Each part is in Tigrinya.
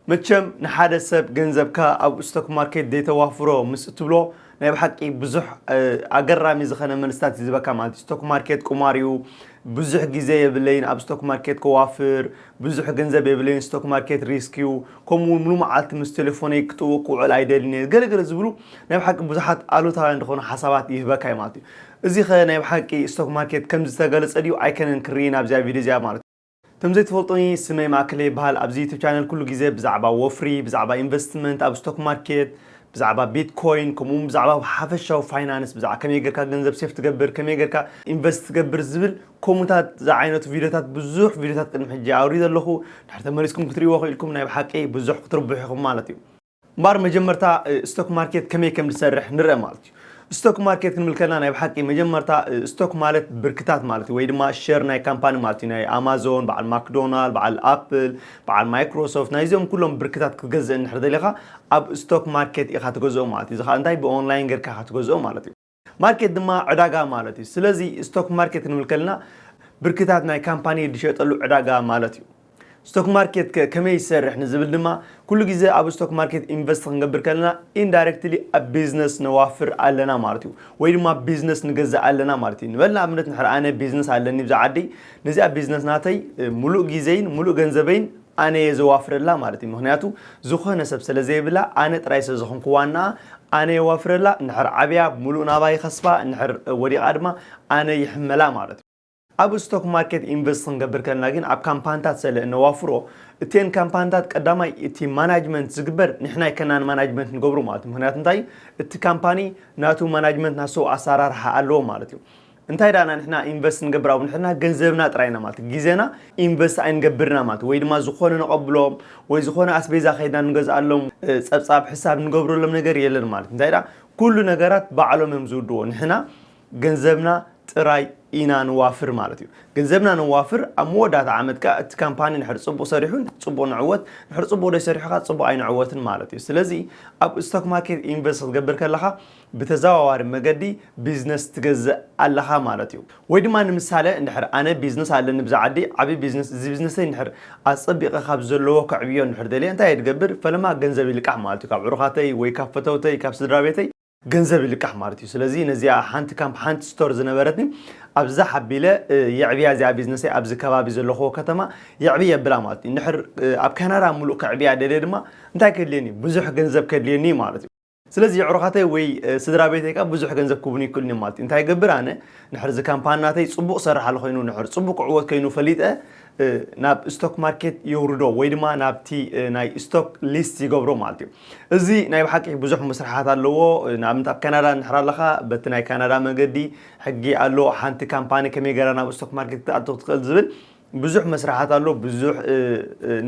መቸም ንሓደ ሰብ ገንዘብካ ኣብ ስቶክ ማርኬት ዘይተዋፍሮ ምስ እትብሎ ናይ ብሓቂ ብዙሕ ኣገራሚ ዝኾነ መልስታት እዩ ዝበካ ማለት እዩ። ስቶክ ማርኬት ቁማር እዩ። ብዙሕ ግዜ የብለይን ኣብ ስቶክ ማርኬት ከዋፍር፣ ብዙሕ ገንዘብ የብለይን፣ ስቶክ ማርኬት ሪስክ እዩ፣ ከምኡ እውን ሙሉ መዓልቲ ምስ ቴሌፎነይ ክጥውቕ ክውዕል ኣይደልን እየ፣ ገለገለ ዝብሉ ናይ ብሓቂ ብዙሓት ኣሉታውያን ዝኾኑ ሓሳባት ይህበካ እዩ ማለት እዩ። እዚ ኸ ናይ ብሓቂ ስቶክ ማርኬት ከም ዝተገለጸ ድዩ ኣይከነን ክርኢ ናብዚኣ ቪድዮ እዚኣ ማለት እዩ። ከም ዘይትፈልጡኒ ስመይ ማእከለ ይበሃል። ኣብዚ ዩቱብ ቻነል ኩሉ ግዜ ብዛዕባ ወፍሪ፣ ብዛዕባ ኢንቨስትመንት ኣብ ስቶክ ማርኬት፣ ብዛዕባ ቢትኮይን፣ ከምኡ እውን ብዛዕባ ሓፈሻዊ ፋይናንስ፣ ብዛዕባ ከመይ ጌርካ ገንዘብ ሴፍ ትገብር፣ ከመይ ጌርካ ኢንቨስት ትገብር ዝብል ከምኡታት ዝዓይነቱ ቪድዮታት ብዙሕ ቪድዮታት ቅድሚ ሕጂ ኣውሪደ ኣለኹ። ድሕር ተመሊስኩም ክትርእይዎ ክኢልኩም ናይ ብሓቂ ብዙሕ ክትርብሑ ኢኹም ማለት እዩ። እምበኣር መጀመርታ ስቶክ ማርኬት ከመይ ከም ዝሰርሕ ንርአ ማለት እዩ። ስቶክ ማርኬት ክንብል ከለና ናይ ብሓቂ መጀመርታ ስቶክ ማለት ብርክታት ማለት እዩ፣ ወይ ድማ ሸር ናይ ካምፓኒ ማለት እዩ። ናይ ኣማዞን፣ በዓል ማክዶናልድ፣ በዓል ኣፕል፣ በዓል ማይክሮሶፍት፣ ናይዚኦም ኩሎም ብርክታት ክትገዝእ እንድሕር ደሊኻ ኣብ ስቶክ ማርኬት ኢኻ ትገዝኦ ማለት እዩ። እዚ ከዓ እንታይ ብኦንላይን ጌርካ ኢኻ ትገዝኦ ማለት እዩ። ማርኬት ድማ ዕዳጋ ማለት እዩ። ስለዚ ስቶክ ማርኬት ክንብል ከለና ብርክታት ናይ ካምፓኒ ዝሸጠሉ ዕዳጋ ማለት እዩ። ስቶክ ማርኬት ከ ከመይ ይሰርሕ ንዝብል ድማ ኩሉ ግዜ ኣብ ስቶክ ማርኬት ኢንቨስት ክንገብር ከለና ኢንዳይሬክትሊ ኣብ ቢዝነስ ነዋፍር ኣለና ማለት እዩ፣ ወይ ድማ ቢዝነስ ንገዝእ ኣለና ማለት እዩ። ንበል ንኣብነት ንሕር ኣነ ቢዝነስ ኣለኒ ብዛ ዓዲ፣ ነዚኣ ቢዝነስ ናተይ ሙሉእ ግዜይን ሙሉእ ገንዘበይን ኣነ እየ ዘዋፍረላ ማለት እዩ። ምክንያቱ ዝኾነ ሰብ ስለ ዘይብላ ኣነ ጥራይ ስለ ዝኾንኩ ዋናኣ ኣነ የዋፍረላ። እንድሕር ዓብያ ሙሉእ ናባይ ይኸስባ፣ እንድሕር ወዲቓ ድማ ኣነ ይሕመላ ማለት እዩ። ኣብ ስቶክ ማርኬት ኢንቨስት ክንገብር ከለና ግን ኣብ ካምፓንታት ስለ እነዋፍሮ እተን ካምፓንታት ቀዳማይ እቲ ማናጅመንት ዝግበር ንሕና ኣይከናን ማናጅመንት ንገብሩ ማለት እዩ። ምክንያቱ እንታይ እቲ ካምፓኒ ናቱ ማናጅመንት ናሱ ኣሰራርሓ ኣለዎ ማለት እዩ። እንታይ ዳና ንሕና ኢንቨስት ንገብር ኣብ ንሕና ገንዘብና ጥራይና ማለት ግዜና ኢንቨስት ኣይንገብርና ማለት ወይ ድማ ዝኾነ ነቐብሎም ወይ ዝኾነ ኣስቤዛ ከይድና ንገዝኣሎም ጸብጻብ ሕሳብ ንገብረሎም ነገር የለን ማለት እንታይ ዳ ኩሉ ነገራት ባዕሎም እዮም ዝውድዎ ንሕና ገንዘብና ጥራይ ኢና ንዋፍር ማለት እዩ። ገንዘብና ንዋፍር ኣብ መወዳእታ ዓመት ከኣ እቲ ካምፓኒ ንሕር ጽቡቕ ሰሪሑ ጽቡቕ ንዕወት ንሕር ጽቡቕ ደይ ሰሪሑ ከኣ ጽቡቕ ኣይንዕወትን ማለት እዩ። ስለዚ ኣብ ስቶክ ማርኬት ኢንቨስት ክትገብር ከለኻ ብተዘዋዋሪ መገዲ ቢዝነስ ትገዝእ ኣለኻ ማለት እዩ። ወይ ድማ ንምሳሌ እንድሕር ኣነ ቢዝነስ ኣለኒ ብዛ ዓዲ ዓብዪ ቢዝነስ እዚ ቢዝነሰይ እንድሕር ኣጸቢቐ ካብ ዘለዎ ከዕብዮ እንድሕር ደልየ እንታይ እየ ዝገብር ፈለማ ገንዘብ ይልቃሕ ማለት እዩ ካብ ዕሩኻተይ ወይ ካብ ፈተውተይ ካብ ስድራ ቤተይ ገንዘብ ይልቃሕ ማለት እዩ። ስለዚ ነዚኣ ሓንቲ ካምፕ ሓንቲ ስቶር ዝነበረትኒ ኣብዛ ሓቢለ የዕብያ እዚኣ ቢዝነሰይ ኣብዚ ከባቢ ዘለኹዎ ከተማ የዕብየ ብላ ማለት እዩ። እንድሕር ኣብ ካናዳ ሙሉእ ከዕብያ ደልየ ድማ እንታይ ከድልየኒ ብዙሕ ገንዘብ ከድልየኒ ማለት እዩ። ስለዚ የዕሩኻተይ ወይ ስድራ ቤተይ ከኣ ብዙሕ ገንዘብ ክቡኒ ይክእሉኒ ማለት እዩ። እንታይ ገብር ኣነ ንሕር እዚ ካምፓኒ ናተይ ጽቡቕ ሰርሓሉ ኮይኑ ንሕር ጽቡቕ ክዕወት ከይኑ ፈሊጠ ናብ ስቶክ ማርኬት የውርዶ ወይ ድማ ናብቲ ናይ ስቶክ ሊስት ይገብሮ ማለት እዩ። እዚ ናይ ብሓቂ ብዙሕ መስርሓት ኣለዎ። ንኣብነት ኣብ ካናዳ እንድሕር ኣለኻ በቲ ናይ ካናዳ መገዲ ሕጊ ኣሎ። ሓንቲ ካምፓኒ ከመይ ገራ ናብ ስቶክ ማርኬት ክትኣቱ ክትኽእል ዝብል ብዙሕ መስርሓት ኣሎ። ብዙሕ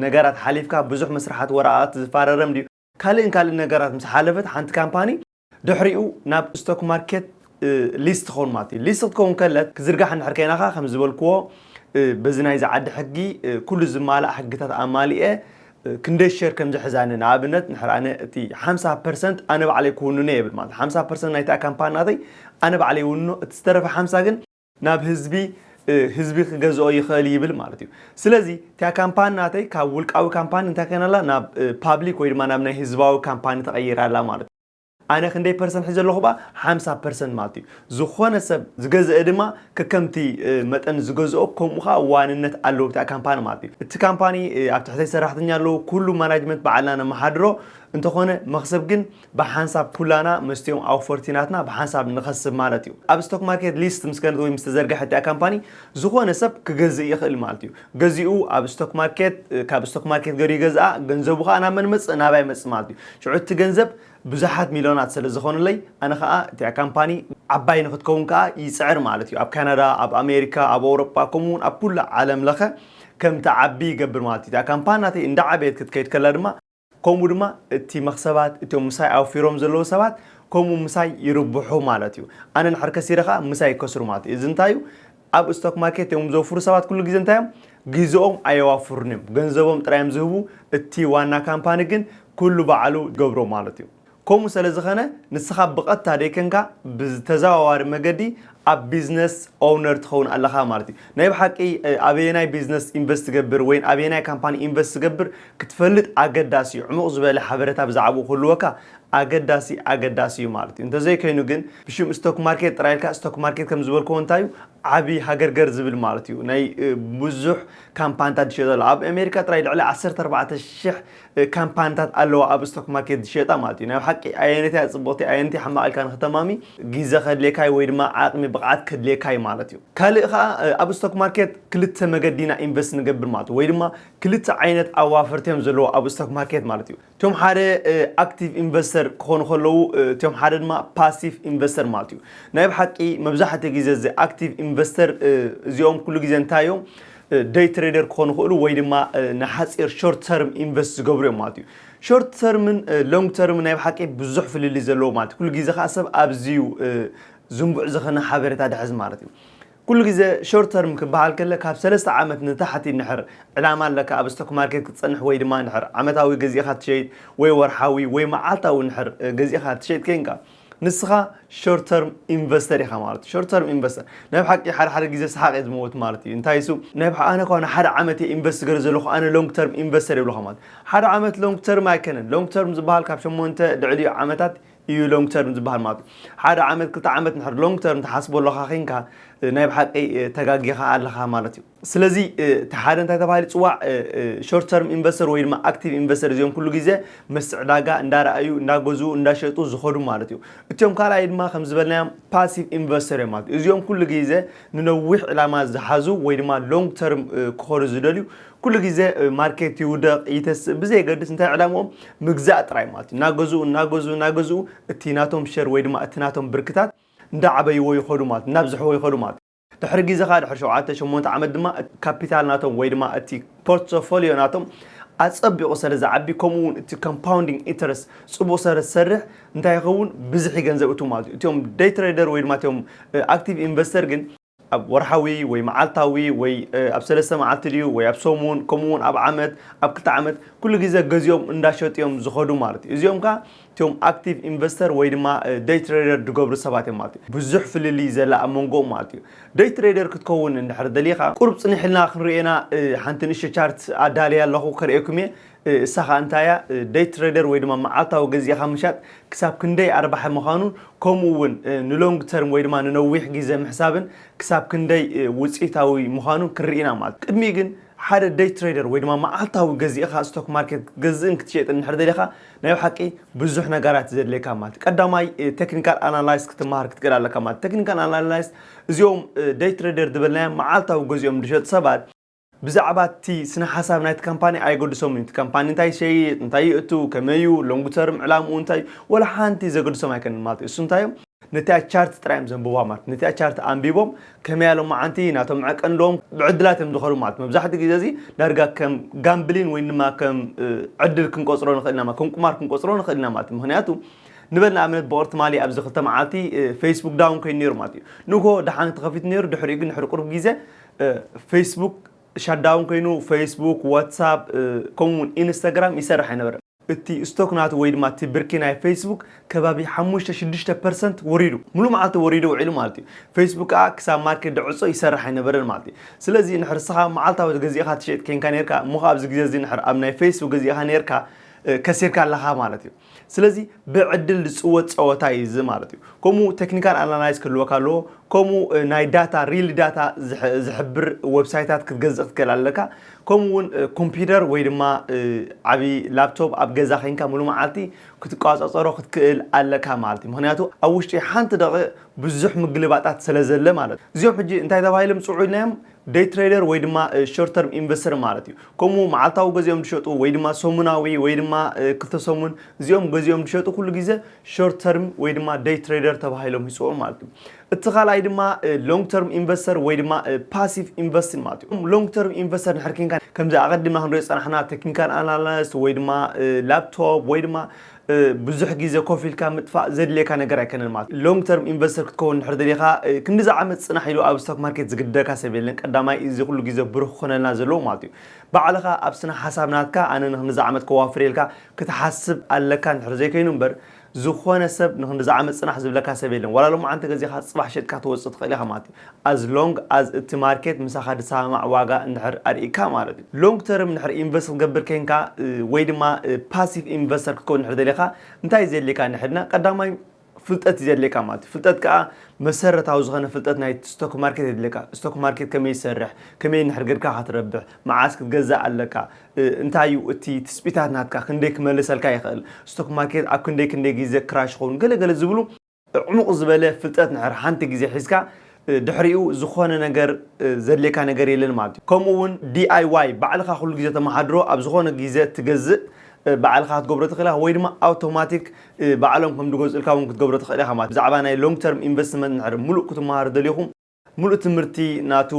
ነገራት ሓሊፍካ ብዙሕ መስርሓት ወረቓት ዝፋረረም ድዩ ካልእን ካልእን ነገራት ምስ ሓለፈት ሓንቲ ካምፓኒ ድሕሪኡ ናብ ስቶክ ማርኬት ሊስት ትኸውን ማለት እዩ። ሊስት ክትከውን ከለት ክዝርጋሕ እንድሕር ከይናኻ ከም ዝበልክዎ በዚ ናይዚ ዓዲ ሕጊ ኩሉ ዝማላእ ሕግታት ኣማሊኤ ክንደይ ሸር ከም ዝሕዛኒ ንኣብነት ንሕር ኣነ እቲ ሓምሳ ፐርሰንት ኣነ ባዕለይ ክውንኖ የብል ማለት ሓምሳ ፐርሰንት ናይታ ካምፓኒ ናተይ ኣነ ባዕለይ ይውንኖ እቲ ዝተረፈ ሓምሳ ግን ናብ ህዝቢ ህዝቢ ክገዝኦ ይኽእል ይብል ማለት እዩ። ስለዚ እቲያ ካምፓኒ ናተይ ካብ ውልቃዊ ካምፓኒ እንታይ ኮይናላ ናብ ፓብሊክ ወይ ድማ ናብ ናይ ህዝባዊ ካምፓኒ ተቐይራላ ማለት እዩ። ኣነ ክንደይ ፐርሰንት ሒዘ ኣለኹ ባ ሓምሳ ፐርሰንት ማለት እዩ። ዝኾነ ሰብ ዝገዝአ ድማ ከከምቲ መጠን ዝገዝኦ ከምኡ ከዓ ዋንነት ኣለዎ ብታ ካምፓኒ ማለት እዩ። እቲ ካምፓኒ ኣብ ትሕተይ ሰራሕተኛ ኣለዎ፣ ኩሉ ማናጅመንት ባዕልና ነመሓድሮ እንተኾነ መኽሰብ ግን ብሓንሳብ ኩላና መስትዮም ኣውፈርቲ ናትና ብሓንሳብ ንኸስብ ማለት እዩ። ኣብ ስቶክ ማርኬት ሊስት ምስ ከነት ወይ ምስ ተዘርግሐት እቲኣ ካምፓኒ ዝኾነ ሰብ ክገዝእ ይኽእል ማለት እዩ። ገዚኡ ኣብ ስቶክ ማርኬት ካብ ስቶክ ማርኬት ገሩ ይገዝኣ ገንዘቡ ከዓ ናብ መን መፅእ ናባይ መፅእ ማለት እዩ። ሽዑ እቲ ገንዘብ ብዙሓት ሚልዮናት ስለ ዝኾኑለይ ኣነ ከዓ እቲኣ ካምፓኒ ዓባይ ንክትከውን ከዓ ይፅዕር ማለት እዩ። ኣብ ካናዳ፣ ኣብ ኣሜሪካ፣ ኣብ ኣውሮጳ ከምኡ እውን ኣብ ኩሉ ዓለም ለኸ ከም ትዓቢ ይገብር ማለት እዩ። እቲኣ ካምፓኒ ናተይ እንዳዓበየት ክትከይድ ከላ ድማ ከምኡ ድማ እቲ መኽሰባት እቶም ምሳይ ኣውፊሮም ዘለዉ ሰባት ከምኡ ምሳይ ይርብሑ ማለት እዩ። ኣነ ንሕር ከሲረ ከዓ ምሳይ ይከስሩ ማለት እዩ። እዚ እንታይ እዩ? ኣብ ስቶክ ማርኬት እዮም ዘውፍሩ ሰባት ኩሉ ግዜ እንታይ እዮም? ግዜኦም ኣየዋፍሩን እዮም። ገንዘቦም ጥራይ እዮም ዝህቡ። እቲ ዋና ካምፓኒ ግን ኩሉ ባዕሉ ይገብሮ ማለት እዩ። ከምኡ ስለ ዝኾነ ንስኻ ብቐጥታ ደይከንካ ብተዘዋዋሪ መገዲ ኣብ ቢዝነስ ኦውነር ትኸውን ኣለኻ ማለት እዩ። ናይ ብሓቂ ኣበየናይ ቢዝነስ ኢንቨስት ትገብር ወይ ኣበየናይ ካምፓኒ ኢንቨስት ትገብር ክትፈልጥ ኣገዳሲ እዩ። ዕሙቕ ዝበለ ሓበሬታ ብዛዕባኡ ክህልወካ ኣገዳሲ ኣገዳሲ እዩ ማለት እዩ። እንተዘይከይኑ ግን ብሽም ስቶክ ማርኬት ጥራይ ኢልካ ስቶክ ማርኬት ከም ዝበልክዎ እንታይ እዩ ዓብዪ ሃገርገር ዝብል ማለት እዩ። ናይ ብዙሕ ካምፓኒታት ዝሸጠሉ ኣብ ኣሜሪካ ጥራይ ልዕሊ ዓሰርተ ኣርባዕተ ሽሕ ካምፓኒታት ኣለዋ ኣብ ስቶክ ማርኬት ዝሸጣ ማለት እዩ። ናይ ሓቂ ኣየነቲ እያ ፅቡቕቲ ኣየነቲ ሓማቕ ኢልካ ንክተማሚ ግዜ ከድልየካይ ወይ ድማ ዓቕሚ ብቕዓት ከድልየካይ ማለት እዩ። ካልእ ከዓ ኣብ ስቶክ ማርኬት ክልተ መገዲና ኢንቨስት ንገብር ማለት እዩ። ወይ ድማ ክልተ ዓይነት ኣዋፈርቲ እዮም ዘለዎ ኣብ ስቶክ ማርኬት ማለት እዩ። እቶም ሓደ ኣክቲቭ ኢንቨስተር ክኾኑ ከለዉ እቶም ሓደ ድማ ፓሲቭ ኢንቨስተር ማለት እዩ። ናይ ብሓቂ መብዛሕትኡ ግዜ እዚ ኣክቲቭ ኢንቨስተር እዚኦም ኩሉ ግዜ እንታይ እዮም ደይ ትሬደር ክኾኑ ይኽእሉ ወይ ድማ ንሓፂር ሾርት ተርም ኢንቨስት ዝገብሩ እዮም ማለት እዩ። ሾርት ተርምን ሎንግ ተርምን ናይ ብሓቂ ብዙሕ ፍልልይ ዘለዎ ማለት እዩ። ኩሉ ግዜ ከዓ ሰብ ኣብዝዩ ዝንቡዕ ዝኾነ ሓበሬታ ድሕዝ ማለት እዩ። ኩሉ ግዜ ሾርት ተርም ክበሃል ከለ ካብ ሰለስተ ዓመት ንታሕቲ እንድሕር ዕላማ ኣለካ ኣብ ስቶክ ማርኬት ክትፀንሕ ወይ ድማ እንድሕር ዓመታዊ ገዚእኻ ትሸይጥ ወይ ወርሓዊ ወይ መዓልታዊ እንድሕር ገዚእኻ ትሸይጥ ኮይንካ ንስኻ ሾርት ተርም ኢንቨስተር ኢኻ ማለት እዩ። ሾርት ተርም ኢንቨስተር ናይ ብሓቂ ሓደ ሓደ ግዜ ሰሓቕ እየ ዝመውት ማለት እዩ። እንታይ እሱ ናይ ብሓ ኣነ እኳ ንሓደ ዓመት እየ ኢንቨስት ገር ዘለኹ ኣነ ሎንግ ተርም ኢንቨስተር ይብለኻ ማለት ሓደ ዓመት ሎንግ ተርም ኣይከነን። ሎንግ ተርም ዝበሃል ካብ ሸሞንተ ልዕሊኡ ዓመታት እዩ ሎንግ ተርም ዝበሃል ማለት እዩ። ሓደ ዓመት ክልተ ዓመት ንድሕር ሎንግ ተርም ትሓስቦ ኣለኻ ኮይንካ ናይ ብሓቂ ተጋጊኻ ኣለኻ ማለት እዩ። ስለዚ እቲ ሓደ እንታይ ተባሂሉ ይፅዋዕ ሾርት ተርም ኢንቨስተር ወይ ድማ ኣክቲቭ ኢንቨስተር እዚኦም ኩሉ ግዜ መስዕ ዕዳጋ እንዳረኣዩ እንዳገዝኡ እንዳሸጡ ዝኸዱ ማለት እዩ። እቲኦም ካልኣይ ድማ ከም ዝበልናዮም ፓሲቭ ኢንቨስተር እዮም ማለት እዩ። እዚኦም ኩሉ ግዜ ንነዊሕ ዕላማ ዝሓዙ ወይ ድማ ሎንግ ተርም ክኸዱ ዝደልዩ ኩሉ ግዜ ማርኬት ይውደቕ ይተስእ ብዘየገድስ እንታይ ዕላምኦም ምግዛእ ጥራይ ማለት እዩ። እናገዝኡ እናገዝኡ እናገዝኡ እቲ ናቶም ሸር ወይ ድማ እቲ ናቶም ብርክታት እንዳዓበይዎ ይኸዱ ማለት እናብዝሕዎ ይኸዱ ማለት ድሕሪ ግዜ ከዓ ድሕሪ ሸውዓተ ሸሞንተ ዓመት ድማ ካፒታል ናቶም ወይ ድማ እቲ ፖርትፎሊዮ ናቶም ኣፀቢቑ ስለ ዝዓቢ ከምኡ እውን እቲ ኮምፓውንዲንግ ኢንተረስት ፅቡቕ ስለ ዝሰርሕ እንታይ ይኸውን ብዝሒ ገንዘብ እቱ ማለት እዩ። እቲኦም ደይ ትሬደር ወይ ድማ እቲኦም ኣክቲቭ ኢንቨስተር ግን ኣብ ወርሓዊ ወይ መዓልታዊ ወይ ኣብ ሰለስተ መዓልቲ ድዩ ወይ ኣብ ሰሙን ከምኡ እውን ኣብ ዓመት ኣብ ክልተ ዓመት ኩሉ ግዜ ገዚኦም እንዳሸጡ እዮም ዝኸዱ ማለት እዩ። እዚኦም ከዓ እቲኦም ኣክቲቭ ኢንቨስተር ወይ ድማ ደይ ትሬደር ዝገብሩ ሰባት እዮም ማለት እዩ። ብዙሕ ፍልልይ ዘላ ኣብ መንጎኦም ማለት እዩ። ደይ ትሬደር ክትከውን እንድሕር ደሊኻ ቁሩብ ፅንሕ ኢልና ክንርእየና ሓንቲ ንእሽቶ ቻርት ኣዳልያ ኣለኹ ከርእየኩም እየ። እሳ ከዓ እንታይ እያ ደይ ትሬደር ወይ ድማ መዓልታዊ ገዚእኻ ምሻጥ ክሳብ ክንደይ ኣርባሒ ምዃኑን ከምኡ እውን ንሎንግ ተርም ወይ ድማ ንነዊሕ ግዜ ምሕሳብን ክሳብ ክንደይ ውፅኢታዊ ምዃኑን ክርኢና ማለት ቅድሚ ግን ሓደ ደይ ትሬደር ወይ ድማ መዓልታዊ ገዚእኻ ስቶክ ማርኬት ክትገዝእን ክትሸጥን እንድሕር ደሊኻ ናይ ብሓቂ ብዙሕ ነገራት ዘድልየካ ማለት ቀዳማይ ቴክኒካል ኣናላይስ ክትመሃር ክትክእል ኣለካ ማለት ቴክኒካል ኣናላይስ እዚኦም ደይ ትሬደር ዝበልናዮም መዓልታዊ ገዚኦም ዝሸጡ ሰባት ብዛዕባ እቲ ስነ ሓሳብ ናይቲ ካምፓኒ ኣይገድሶም እዩ። እቲ ካምፓኒ እንታይ ይሸይጥ እንታይ ይእቱ ከመይ እዩ ሎንግ ተርም ዕላምኡ እንታይ እዩ ወላ ሓንቲ ዘገድሶም ኣይከንን ማለት እዩ። እሱ እንታይ እዮም ነቲኣ ቻርት ጥራይ እዮም ዘንብቧ ማለት ነቲኣ ቻርት ኣንቢቦም ከመይ ኣሎ መዓንቲ ናቶም ዕቀን ኣለዎም ብዕድላት እዮም ዝኸዱ ማለት መብዛሕትኡ ግዜ እዚ ዳርጋ ከም ጋምብሊን ወይ ድማ ከም ዕድል ክንቆፅሮ ንኽእል ኢና ከም ቁማር ክንቆፅሮ ንኽእል ኢና ማለት ምክንያቱ ንበል ንኣብነት ብቕርትማሊ ኣብዚ ክልተ መዓልቲ ፌስቡክ ዳውን ኮይኑ ነይሩ ማለት እዩ። ንጎ ደሓን ተኸፊቱ ነይሩ ድሕሪኡ ግን ድሕሪ ቁሩብ ግዜ ፌስቡክ ሻዳውን ኮይኑ ፌስቡክ ዋትሳፕ ከምኡውን ኢንስታግራም ይሰርሕ ኣይነበረን። እቲ ስቶክ ናቱ ወይ ድማ እቲ ብርኪ ናይ ፌስቡክ ከባቢ ሓሙሽተ ሽዱሽተ ፐርሰንት ወሪዱ ሙሉ መዓልቲ ወሪዱ ውዒሉ ማለት እዩ። ፌስቡክ ከዓ ክሳብ ማርኬት ድዕፆ ይሰርሕ ኣይነበረን ማለት እዩ። ስለዚ ንሕርስኻ መዓልታዊ ገዚእኻ ትሸጥ ኮንካ ነርካ እሞ ኣብዚ ግዜ እዚ ንሕር ኣብ ናይ ፌስቡክ ገዚእኻ ነርካ ከሲርካ ኣለኻ ማለት እዩ። ስለዚ ብዕድል ዝፅወት ፀወታ እዩ እዚ ማለት እዩ። ከምኡ ቴክኒካል ኣናላይዝ ክህልወካ ኣለዎ። ከምኡ ናይ ዳታ ሪል ዳታ ዝሕብር ዌብሳይታት ክትገዝእ ክትክእል ኣለካ። ከምኡ እውን ኮምፒውተር ወይ ድማ ዓብዪ ላፕቶፕ ኣብ ገዛ ኮይንካ ሙሉ መዓልቲ ክትቋፃፀሮ ክትክእል ኣለካ ማለት እዩ። ምክንያቱ ኣብ ውሽጢ ሓንቲ ደቂ ብዙሕ ምግልባጣት ስለ ዘለ ማለት እዩ። እዚኦም ሕጂ እንታይ ተባሂሎም ፅውዑ ኢልናዮም ደይ ትሬደር ወይ ድማ ሾርት ተርም ኢንቨስተር ማለት እዩ። ከምኡ መዓልታዊ ገዚኦም ዝሸጡ ወይ ድማ ሰሙናዊ ወይ ድማ ክልተ ሰሙን እዚኦም ገዚኦም ዝሸጡ ኩሉ ግዜ ሾርት ተርም ወይ ድማ ደይ ትሬደር ተባሂሎም ይፅውዑ ማለት እዩ። እቲ ካልኣይ ድማ ሎንግ ተርም ኢንቨስተር ወይ ድማ ፓሲቭ ኢንቨስትን ማለት እዩ። ሎንግ ተርም ኢንቨስተር ንሕር ኬንካ ከምዚ ኣቐዲምና ክንሪኦ ዝፀናሕና ቴክኒካል ኣናላይስት ወይ ድማ ላፕቶፕ ወይ ድማ ብዙሕ ግዜ ኮፍ ኢልካ ምጥፋእ ዘድልየካ ነገር ኣይከነን ማለት እዩ። ሎንግ ተርም ኢንቨስተር ክትከውን ድሕር ደሊኻ ክንዲዚ ዓመት ፅናሕ ኢሉ ኣብ ስቶክ ማርኬት ዝግደካ ሰብ የለን። ቀዳማይ እዚ ኩሉ ግዜ ብሩህ ክኾነልና ዘለዎ ማለት እዩ። ባዕልኻ ኣብ ስነ ሓሳብ ናትካ ኣነ ንክንዲዚ ዓመት ከዋፍር ኢልካ ክትሓስብ ኣለካ እንድሕር ዘይከይኑ እምበር ዝኾነ ሰብ ንክንድዚ ዓመት ጽናሕ ዝብለካ ሰብ የለን። ዋላ ሎምዓንቲ ገዚኻ ጽባሕ ሸጥካ ትወጽእ ትኽእል ኢኻ ማለት እዩ። As long as እቲ ማርኬት ምሳኻ ዝሰማማዕ ዋጋ እንድሕር ኣርኢካ ማለት እዩ። Long term እንድሕር ኢንቨስት ክትገብር ኬንካ ወይ ድማ ፓሲቭ ኢንቨስተር ክትከውን እንድሕር ደሊኻ እንታይ ዘድልየካ ንሕድና ቀዳማይ ፍልጠት ዘድልየካ ማለት እዩ። ፍልጠት ከዓ መሰረታዊ ዝኾነ ፍልጠት ናይ ስቶክ ማርኬት የድልየካ። ስቶክ ማርኬት ከመይ ይሰርሕ፣ ከመይ እንድሕር ጌርካ ክትረብሕ፣ መዓስ ክትገዛእ ኣለካ፣ እንታይ እዩ እቲ ትፅቢታት ናትካ፣ ክንደይ ክመልሰልካ ይኽእል፣ ስቶክ ማርኬት ኣብ ክንደይ ክንደይ ግዜ ክራሽ ይኸውን፣ ገለ ገለ ዝብሉ ዕሙቕ ዝበለ ፍልጠት ንድሕር ሓንቲ ግዜ ሒዝካ ድሕሪኡ ዝኾነ ነገር ዘድልየካ ነገር የለን ማለት እዩ። ከምኡ እውን ዲኣይዋይ ባዕልኻ ኩሉ ግዜ ተመሓድሮ ኣብ ዝኾነ ግዜ ትገዝእ ባዕልኻ ክትገብሮ ትኽእል ኢኻ፣ ወይ ድማ ኣውቶማቲክ ባዕሎም ከም ዝገዝኡልካ እውን ክትገብሮ ትኽእል ኢኻ ማለት እዩ። ብዛዕባ ናይ ሎንግ ተርም ኢንቨስትመንት እንድሕር ሙሉእ ክትመሃሩ ደሊኹም ሙሉእ ትምህርቲ ናቱ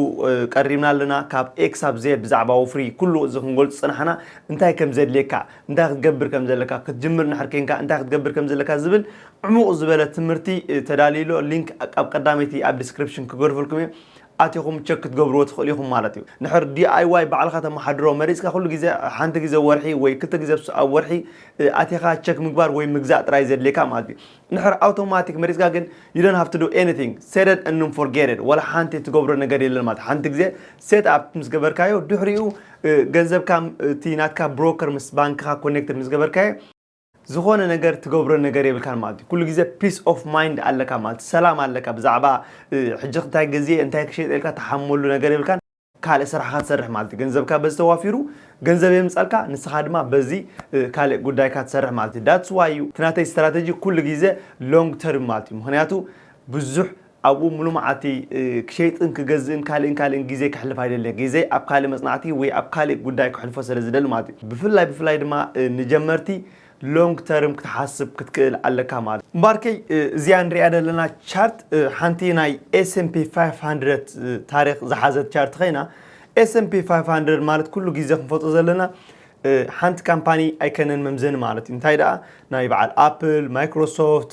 ቀሪብና ኣለና። ካብ ኤ ክሳብ ዜድ ብዛዕባ ወፍሪ ኩሉ እዚ ክንገልጹ ዝጸናሕና እንታይ ከም ዘድልየካ፣ እንታይ ክትገብር ከም ዘለካ፣ ክትጅምር እንድሕር ኬንካ እንታይ ክትገብር ከም ዘለካ ዝብል ዕሙቕ ዝበለ ትምህርቲ ተዳልዩ ኣሎ። ሊንክ ኣብ ቀዳመይቲ ኣብ ዲስክሪፕሽን ክገድፈልኩም እየ። ኣቲኹም ቸክ ክትገብርዎ ትኽእሉ ኢኹም ማለት እዩ። ንድሕር ዲኣይዋይ ባዕልኻ ተመሓድሮ መሪጽካ ኩሉ ግዜ ሓንቲ ግዜ ወርሒ ወይ ክልተ ግዜ ኣብ ወርሒ ኣቲኻ ቸክ ምግባር ወይ ምግዛእ ጥራይ ዘድልየካ ማለት እዩ። ንድሕር ኣውቶማቲክ መሪጽካ ግን you don't have to do anything, set it and forget it። ዋላ ሓንቲ ትገብሮ ነገር የለን ማለት ሓንቲ ግዜ ሴት ኣፕ ምስ ገበርካዮ ድሕሪኡ ገንዘብካ እቲ ናትካ ብሮከር ምስ ባንክኻ ኮኔክትድ ምስ ገበርካዮ ዝኾነ ነገር ትገብሮ ነገር የብልካን ማለት እዩ። ኩሉ ግዜ ፒስ ኦፍ ማይንድ ኣለካ ማለት ሰላም ኣለካ። ብዛዕባ ሕጂ እንታይ ገዝየ እንታይ ክሸጥ ኢልካ ትሓመሉ ነገር የብልካን። ካልእ ስራሕካ ትሰርሕ ማለት እዩ። ገንዘብካ በዚ ተዋፊሩ ገንዘብ የምጻልካ፣ ንስኻ ድማ በዚ ካልእ ጉዳይካ ትሰርሕ ማለት እዩ። That's why እዩ እቲ ናተይ ስትራተጂ ኩሉ ግዜ ሎንግ ተርም ማለት እዩ። ምክንያቱ ብዙሕ ኣብኡ ሙሉ መዓልቲ ክሸይጥን ክገዝእን ካልእን ካልእን ግዜ ክሕልፍ ኣይደልን። ግዜ ኣብ ካልእ መጽናዕቲ ወይ ኣብ ካልእ ጉዳይ ክሕልፎ ስለ ዝደሊ ማለት እዩ። ብፍላይ ብፍላይ ድማ ንጀመርቲ ሎንግ ተርም ክትሓስብ ክትክእል ኣለካ ማለት እዩ። እምበኣርከይ እዚኣ ንሪኣ ዘለና ቻርት ሓንቲ ናይ S&P five hundred ታሪኽ ዝሓዘት ቻርት ኮይና S&P five hundred ማለት ኩሉ ግዜ ክንፈልጦ ዘለና ሓንቲ ካምፓኒ ኣይከነን መምዘኒ ማለት እዩ። እንታይ ደኣ ናይ በዓል ኣፕል፣ ማይክሮሶፍት፣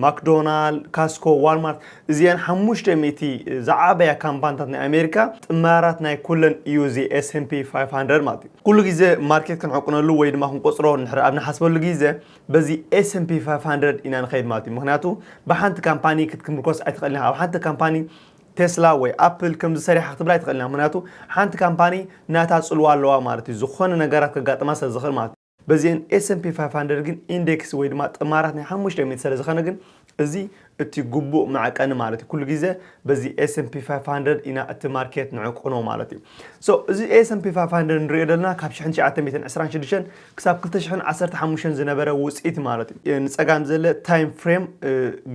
ማክዶናልድ፣ ካስኮ፣ ዋልማርት እዚአን ሓሙሽተ ሚእቲ ዝዓበያ ካምፓኒታት ናይ ኣሜሪካ ጥማራት ናይ ኩለን እዩ እዚ S&P five hundred ማለት እዩ። ኩሉ ግዜ ማርኬት ክንዕቁነሉ ወይ ድማ ክንቆፅሮ ንድሕር ኣብ ንሓስበሉ ግዜ በዚ S&P five hundred ኢና ንኸይድ ማለት እዩ። ምክንያቱ ብሓንቲ ካምፓኒ ክትምርኮስ ኣይትኽእልን ኢኻ። ኣብ ሓንቲ ካምፓኒ ቴስላ ወይ ኣፕል ከምዚ ሰሪሓ ክትብል ኣይትኽእልን ኢኻ። ምክንያቱ ሓንቲ ካምፓኒ ናታ ፅልዋ ኣለዋ ማለት እዩ። ዝኾነ ነገራት ከጋጥማ ስለ ዝኽእል ማለት እዩ። በዚአን S&P five hundred ግን ኢንዴክስ ወይ ድማ ጥማራት ናይ ሓሙሽተ ሚእቲ ስለ ዝኾነ ግን እዚ እቲ ግቡእ መዐቀኒ ማለት እዩ። ኩሉ ግዜ በዚ S&P five hundred ኢና እቲ ማርኬት ንዕቁኖ ማለት እዩ። So እዚ S&P five hundred ንሪኦ ዘለና ካብ ሽሕን ትሽዓተ ሚእትን ዕስራን ሽዱሽተን ክሳብ ክልተ ሽሕን ዓሰርተ ሓሙሽተን ዝነበረ ውፅኢት ማለት እዩ። ንፀጋም ዘለ ታይም ፍሬም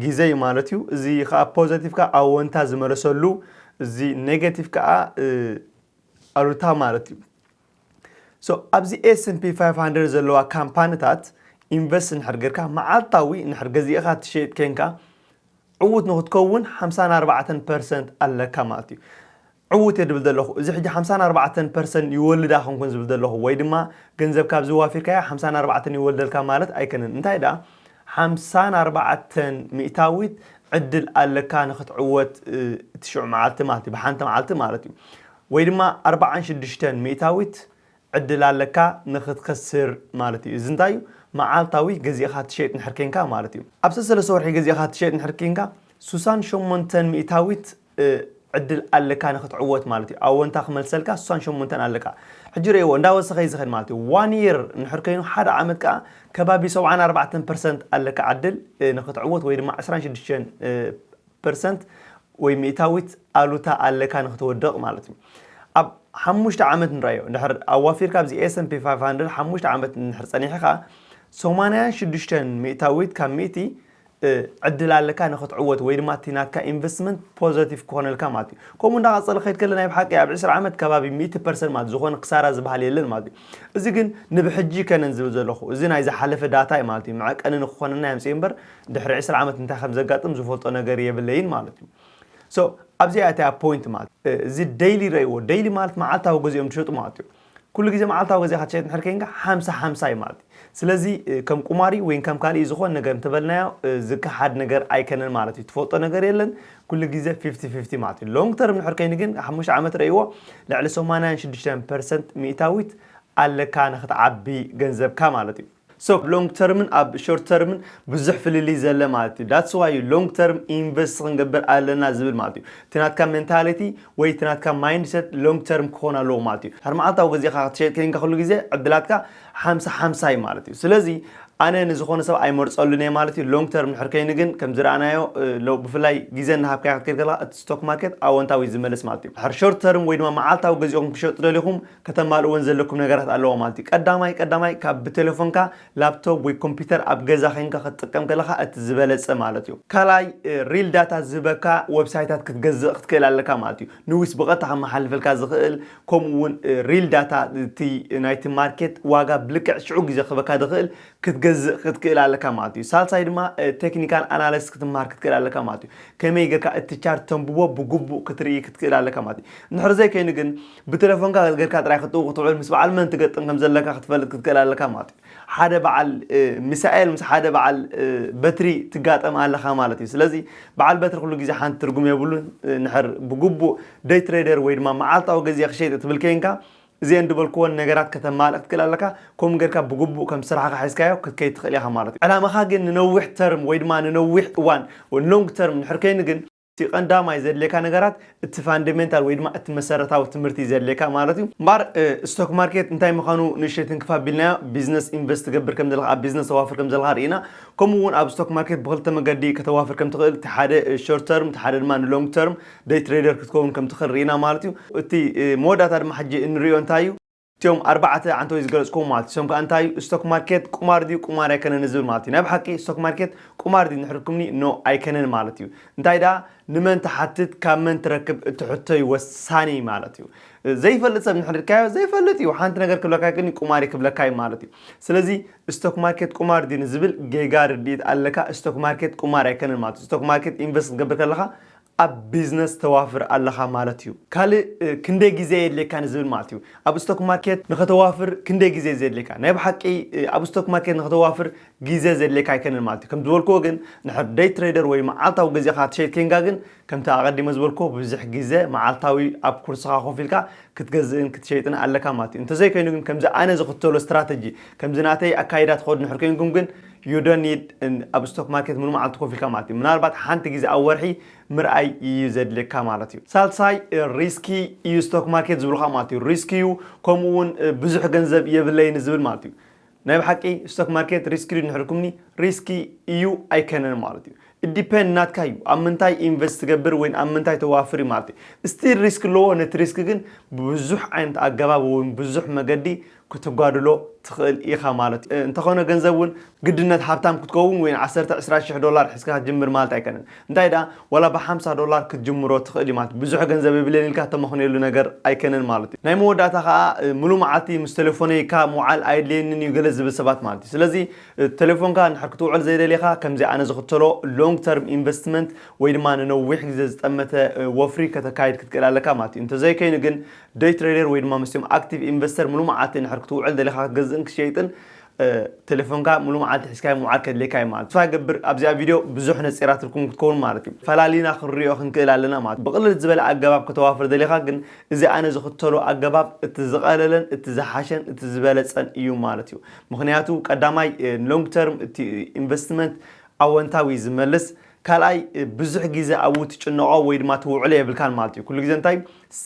ግዜ እዩ ማለት እዩ። እዚ ከዓ ፖዘቲቭ ከዓ ኣወንታ ዝመለሰሉ፣ እዚ ኔጌቲቭ ከዓ ኣሉታ ማለት እዩ። So ኣብዚ S&P five hundred ዘለዋ ካምፓኒታት ኢንቨስት እንድሕር ጌርካ መዓልታዊ እንድሕር ገዚእኻ ትሸይጥ ኬንካ ዕዉት ንክትከውን ሓምሳን ኣርባዕተን ፐርሰንት ኣለካ ማለት እዩ። ዕዉት እየ ድብል ዘለኹ። እዚ ሕጂ ሓምሳን ኣርባዕተን ፐርሰንት ይወልዳ ክንኩን ዝብል ዘለኹ ወይ ድማ ገንዘብ ካብዚ ዋፊርካያ ሓምሳን ኣርባዕተን ይወልደልካ ማለት ኣይከነን። እንታይ ደኣ ሓምሳን ኣርባዕተን ሚእታዊት ዕድል ኣለካ ንክትዕወት እቲ ሽዑ መዓልቲ ማለት እዩ፣ ብሓንቲ መዓልቲ ማለት እዩ። ወይ ድማ ኣርባዓን ሽዱሽተን ሚእታዊት ዕድል ኣለካ ንክትከስር ማለት እዩ። እዚ እንታይ እዩ? መዓልታዊ ገዚእኻ ትሸይጥ እንድሕር ኬንካ ማለት እዩ። ኣብ ሰለስተ ወርሒ ገዚእኻ ትሸይጥ እንድሕር ኬንካ ሱሳን ሸሞንተን ሚእታዊት ዕድል ኣለካ ንክትዕወት ማለት እዩ። ኣወንታ ክመልሰልካ ሱሳን ሸሞንተን ኣለካ። ሕጂ ርእይዎ እንዳወሰኸ እዩ ዝኸድ ማለት እዩ። ዋን ይር እንድሕር ኮይኑ ሓደ ዓመት ከዓ ከባቢ ሰብዓን ኣርባዕተን ፐርሰንት ኣለካ ዕድል ንክትዕወት ወይ ድማ ዕስራን ሽዱሽተን ፐርሰንት ወይ ሚእታዊት ኣሉታ ኣለካ ንክትወድቕ ማለት እዩ። ኣብ ሓሙሽተ ዓመት ንረኣዮ እንድሕር ኣዋፊርካ ኣብዚ S&P five hundred ሓሙሽተ ዓመት እንድሕር ጸኒሕኻ ሰማንያን ሽዱሽተን ሚእታዊት ካብ ሚእቲ ዕድል ኣለካ ንክትዕወት ወይ ድማ እቲ ናትካ ኢንቨስትመንት ፖዘቲቭ ክኾነልካ ማለት እዩ። ከምኡ እንዳቐጸለ ከይድ ከለ ናይ ብሓቂ ኣብ ዕስራ ዓመት ከባቢ ሚእቲ ፐርሰንት ማለት ዝኾነ ክሳራ ዝበሃል የለን ማለት እዩ። እዚ ግን ንብሕጂ ከነን ዝብል ዘለኹ እዚ ናይ ዝሓለፈ ዳታ እዩ ማለት እዩ። መዐቀኒ ንክኾነና የምፅእ እምበር ድሕሪ ዕስራ ዓመት እንታይ ከም ዘጋጥም ዝፈልጦ ነገር የብለይን ማለት እዩ። So ኣብዚኣ እቲኣ ፖይንት ማለት እዚ ዴይሊ ረእይዎ። ዴይሊ ማለት መዓልታዊ ገዚኦም ትሸጡ ማለት እዩ። ኩሉ ግዜ መዓልታዊ ገዚእካ ትሸይጥ እንድሕር ኬንካ ሓምሳ ሓምሳ እዩ ማለት እዩ። ስለዚ ከም ቁማሪ ወይ ከም ካልእ ዝኾነ ነገር እንተበልናዮ ዝከሓድ ነገር ኣይከነን ማለት እዩ። ትፈልጦ ነገር የለን። ኩሉ ግዜ ፊፍቲ ፊፍቲ ማለት እዩ። ሎንግ ተርም እንድሕር ከይኑ ግን ሓሙሽተ ዓመት ረእይዎ ልዕሊ ሰማንያን ሽዱሽተን ፐርሰንት ሚእታዊት ኣለካ ንክትዓቢ ገንዘብካ ማለት እዩ። So long term ን ኣብ short term ን ብዙሕ ፍልልይ ዘለ ማለት እዩ። That's why long term invest ክንገብር ኣለና ዝብል ማለት እዩ። እቲ ናትካ mentality ወይ እቲ ናትካ mindset long term ክኾን ኣለዎ ማለት እዩ። ሕር መዓልታዊ ግዜኻ ክትሸይጥ ኮይንካ ኩሉ ግዜ ዕድላትካ ሓምሳ ሓምሳ እዩ ማለት እዩ። ስለዚ ኣነ ንዝኾነ ሰብ ኣይመርጸሉን እየ ማለት እዩ። Long term ድሕር ከይኑ ግን ከም ዝረኣናዮ ብፍላይ ግዜ እናሃብካዮ ክትከይድ ከለካ እቲ stock market ኣወንታዊ ዝመልስ ማለት እዩ። ድሕር short term ወይ ድማ መዓልታዊ ገዚእኹም ክሸጡ ደሊኹም ከተማልእወን ዘለኩም ነገራት ኣለዎ ማለት እዩ። ቀዳማይ ቀዳማይ ካብ ብቴሌፎንካ ላፕቶፕ ወይ ኮምፒውተር ኣብ ገዛ ኮይንካ ክትጥቀም ከለካ እቲ ዝበለጸ ማለት እዩ። ካልኣይ real data ዝህበካ website ታት ክትገዝእ ክትክእል ኣለካ ማለት እዩ። ንዊስ ብቐጥታ ከመሓልፈልካ ዝኽእል ከምኡ እውን real data እቲ ናይቲ market ዋጋ ብልክዕ ሽዑ ግዜ ክህበካ ዝኽእል ክትገዝእ ክትክእል ኣለካ ማለት እዩ። ሳልሳይ ድማ technical analysis ክትምሃር ክትክእል ኣለካ ማለት እዩ። ከመይ ጌርካ እቲ chart ተንብቦ ብግቡእ ክትርኢ ክትክእል ኣለካ ማለት እዩ። እንድሕር ዘይከይኑ ግን ብቴሌፎንካ ጌርካ ጥራይ ክትጥው ክትውዕል ምስ በዓል መን ትገጥም ከም ዘለካ ክትፈልጥ ክትክእል ኣለካ ማለት እዩ። ሓደ በዓል ሚሳኤል ምስ ሓደ በዓል በትሪ ትጋጠም ኣለካ ማለት እዩ። ስለዚ በዓል በትሪ ኩሉ ግዜ ሓንቲ ትርጉም የብሉን። ንሕር ብግቡእ day trader ወይ ድማ መዓልታዊ ግዜ ክሸይጥ ትብል ከይንካ እዚአን ዝበልክወን ነገራት ከተማልእ ክትክእል ኣለካ። ከምኡ ጌርካ ብግቡእ ከም ስራሕካ ሒዝካዮ ክትከይድ ትኽእል ኢኻ ማለት እዩ። ዕላማኻ ግን ንነዊሕ term ወይ ድማ ንነዊሕ እዋን long term ድሕር ከይኑ ግን እቲ ቀንዳማይ ዘድልየካ ነገራት እቲ fundamental ወይ ድማ እቲ መሰረታዊ ትምህርቲ ዘድልየካ ማለት እዩ። እምበር stock market እንታይ ምዃኑ ንእሽተይ ትንክፍ ኣቢልናዮ፣ business invest ትገብር ከም ዘለካ ኣብ business ተዋፍር ከም ዘለካ ርኢና። ከምኡ እውን ኣብ stock market ብክልተ መገዲ ከተዋፍር ከም ትኽእል፣ እቲ ሓደ short term እቲ ሓደ ድማ ን long term day trader ክትከውን ከም ትኽእል ርኢና ማለት እዩ። እቲ መወዳእታ ድማ ሕጂ እንሪኦ እንታይ እዩ? እቲኦም ኣርባዕተ ዓንተወይ ዝገለፅኩም ማለት እዩ። እሶም ከዓ እንታይ እዩ? Stock market ቁማር ድዩ ቁማር ኣይከነን ዝብል ማለት እዩ። ናይ ብሓቂ stock market ቁማር ድዩ ንሕርኩምኒ? No ኣይከነን ማለት እዩ። እንታይ ደኣ ንመን ትሓትት ካብ መን ትረክብ እቲ ሕቶ እዩ ወሳኒ ማለት እዩ። ዘይፈልጥ ሰብ ንሕርካዮ ዘይፈልጥ እዩ። ሓንቲ ነገር ክብለካ ግን ቁማር ክብለካ እዩ ማለት እዩ። ስለዚ stock market ቁማር ድዩ ንዝብል ጌጋ ርድኢት ኣለካ። Stock market ቁማር ኣይከነን ማለት እዩ። Stock market invest ክትገብር ከለካ ኣብ business ተዋፍር ኣለኻ ማለት እዩ። ካልእ ክንደይ ግዜ የድልየካ ንዝብል ማለት እዩ። ኣብ stock market ንኸተዋፍር ክንደይ ግዜ ዘድልየካ? ናይ ብሓቂ ኣብ stock market ንኸተዋፍር ግዜ ዘድልየካ ኣይከነን ማለት እዩ። ከም ዝበልክዎ ግን ንሕር day trader ወይ መዓልታዊ ገዜኻ ትሸይጥ ኮይንካ ግን ከምቲ ኣቐዲመ ዝበልክዎ ብዙሕ ግዜ መዓልታዊ ኣብ ኩርስኻ ኮፍ ኢልካ ክትገዝእን ክትሸይጥን ኣለካ ማለት እዩ። እንተዘይኮይኑ ግን ከምዚ ኣነ ዝኽተሎ strategy ከምዚ ናተይ ኣካይዳ ትኸዱ ንሕር ኮይንኩም ግን you don't need ኣብ stock market ሙሉ መዓልቲ ኮፍ ኢልካ ማለት እዩ። ምናልባት ሓንቲ ግዜ ኣብ ወርሒ ምርኣይ እዩ ዘድልየካ ማለት እዩ። ሳልሳይ risky እዩ stock market ዝብሉካ ማለት እዩ። Risky እዩ ከምኡ እውን ብዙሕ ገንዘብ የብለይን ዝብል ማለት እዩ። ናይ ብሓቂ stock market risky ድዩ ንሕርኩምኒ? Risky እዩ ኣይከነን ማለት እዩ። It depend ናትካ እዩ ኣብ ምንታይ invest ትገብር ወይ ኣብ ምንታይ ተዋፍር እዩ ማለት እዩ። Still risk ኣለዎ። ነቲ risk ግን ብብዙሕ ዓይነት ኣገባብ ወይ ብዙሕ መገዲ ክትጓድሎ ትኽእል ኢኻ ማለት እዩ። እንተኾነ ገንዘብ እውን ግድነት ሃብታም ክትከውን ወይ ዓሰርተ ዕስራ ሽሕ ዶላር ሒዝካ ክትጅምር ማለት ኣይከነን። እንታይ ደኣ ዋላ ብሓምሳ ዶላር ክትጅምሮ ትኽእል እዩ ማለት ብዙሕ ገንዘብ የብለን ኢልካ ተመኽንየሉ ነገር ኣይከነን ማለት እዩ። ናይ መወዳእታ ከዓ ሙሉ መዓልቲ ምስ ቴሌፎነይ ካብ ምውዓል ኣየድልየንን እዩ ገለ ዝብል ሰባት ማለት እዩ። ስለዚ ቴሌፎንካ እንድሕር ክትውዕል ዘይደሊኻ ከምዚ ኣነ ዝኽተሎ long term investment ወይ ድማ ንነዊሕ ግዜ ዝጠመተ ወፍሪ ከተካይድ ክትክእል ኣለካ ማለት እዩ። እንተዘይከይኑ ግን day trader ወይ ድማ ምስቶም active investor ሙሉ መዓልቲ እንድሕር ክትውዕል ደሊኻ ክትገዝእን ክሸይጥን ቴሌፎንካ ሙሉ መዓልቲ ሒዝካዮ ምውዓል ከድልየካ እዩ ማለት እዩ። ተስፋ ይገብር ኣብዚኣ ቪድዮ ብዙሕ ነፂራትልኩም ክትከውን ማለት እዩ። ፈላሊና ክንሪኦ ክንክእል ኣለና ማለት እዩ። ብቕልል ዝበለ ኣገባብ ከተዋፍር ደሊኻ ግን እዚ ኣነ ዝኽተሎ ኣገባብ እቲ ዝቐለለን እቲ ዝሓሸን እቲ ዝበለፀን እዩ ማለት እዩ። ምኽንያቱ ቀዳማይ long term እቲ investment ኣወንታዊ ዝመልስ፣ ካልኣይ ብዙሕ ግዜ ኣብኡ ትጭነቖ ወይ ድማ ትውዕሎ የብልካን ማለት እዩ። ኩሉ ግዜ እንታይ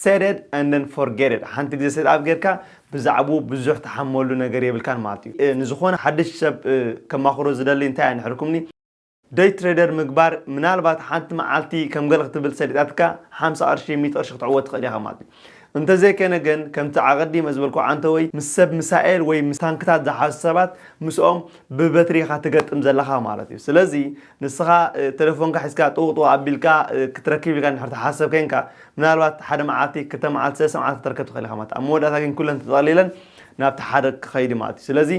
set it and then forget it፣ ሓንቲ ግዜ set up ጌርካ ብዛዕባኡ ብዙሕ ትሓመሉ ነገር የብልካን ማለት እዩ። ንዝኾነ ሓድሽ ሰብ ከማኽሮ ዝደሊ እንታይ ኣንሕርኩምኒ፣ day trader ምግባር ምናልባት ሓንቲ መዓልቲ ከም ገለ ክትብል ሰሊጣትካ ሓምሳ ቅርሺ ሚእቲ ቅርሺ ክትዕወት ትኽእል ኢኻ ማለት እዩ። እንተዘይከነ ግን ከምቲ ኣቐዲመ ዝበልኩ ዓንተወይ ምስ ሰብ ሚሳኤል ወይ ምስ ታንክታት ዝሓዙ ሰባት ምስኦም ብበትሪ ኢኻ ትገጥም ዘለኻ ማለት እዩ። ስለዚ ንስኻ ቴሌፎንካ ሒዝካ ጥውጥው ኣቢልካ ክትረክብ ኢልካ እንድሕር ትሓሰብ ኮይንካ ምናልባት ሓደ መዓልቲ ክልተ መዓልቲ ሰለስተ መዓልቲ ክትረክብ ትኽእል ኢኻ ማለት እዩ። ኣብ መወዳእታ ግን ኩለን ተጠቕሊለን ናብቲ ሓደ ክኸይድ ማለት እዩ። ስለዚ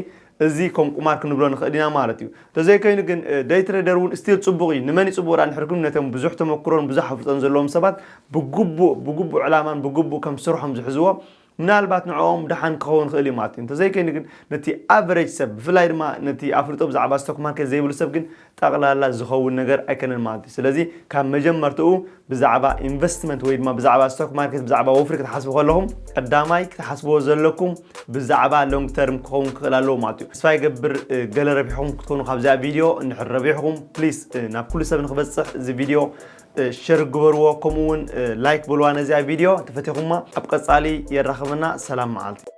እዚ ከም ቁማር ክንብሎ ንኽእል ኢና ማለት እዩ። እንተዘይኮይኑ ግን day trader እውን still ፅቡቕ እዩ። ንመን እዩ ፅቡቕ ዳ እንድሕር ግን ነቶም ብዙሕ ተመክሮን ብዙሕ ኣፍልጦን ዘለዎም ሰባት ብግቡእ ብግቡእ ዕላማን ብግቡእ ከም ስርሖም ዝሕዝዎ ምናልባት ንዕኦም ደሓን ክኸውን ክእል እዩ ማለት እዩ። እንተዘይኮይኑ ግን ነቲ ኣቨሬጅ ሰብ፣ ብፍላይ ድማ ነቲ ኣፍልጦ ብዛዕባ ስቶክ ማርኬት ዘይብሉ ሰብ ግን ጠቕላላ ዝኸውን ነገር ኣይከነን ማለት እዩ። ስለዚ ካብ መጀመርትኡ ብዛዕባ ኢንቨስትመንት ወይ ድማ ብዛዕባ ስቶክ ማርኬት፣ ብዛዕባ ወፍሪ ክትሓስቡ ከለኹም ቀዳማይ ክትሓስብዎ ዘለኩም ብዛዕባ ሎንግ ተርም ክኸውን ክኽእል ኣለዎ ማለት እዩ። ተስፋ ይገብር ገለ ረቢሕኹም ክትኮኑ ካብዚኣ ቪድዮ። እንድሕር ረቢሕኹም ፕሊስ ናብ ኩሉ ሰብ ንክበፅሕ እዚ ቪድዮ ሸር ግበርዎ፣ ከምኡ እውን ላይክ በልዋ ነዚኣ ቪድዮ ተፈቲኹማ። ኣብ ቀፃሊ የራኽበና። ሰላም መዓልቲ።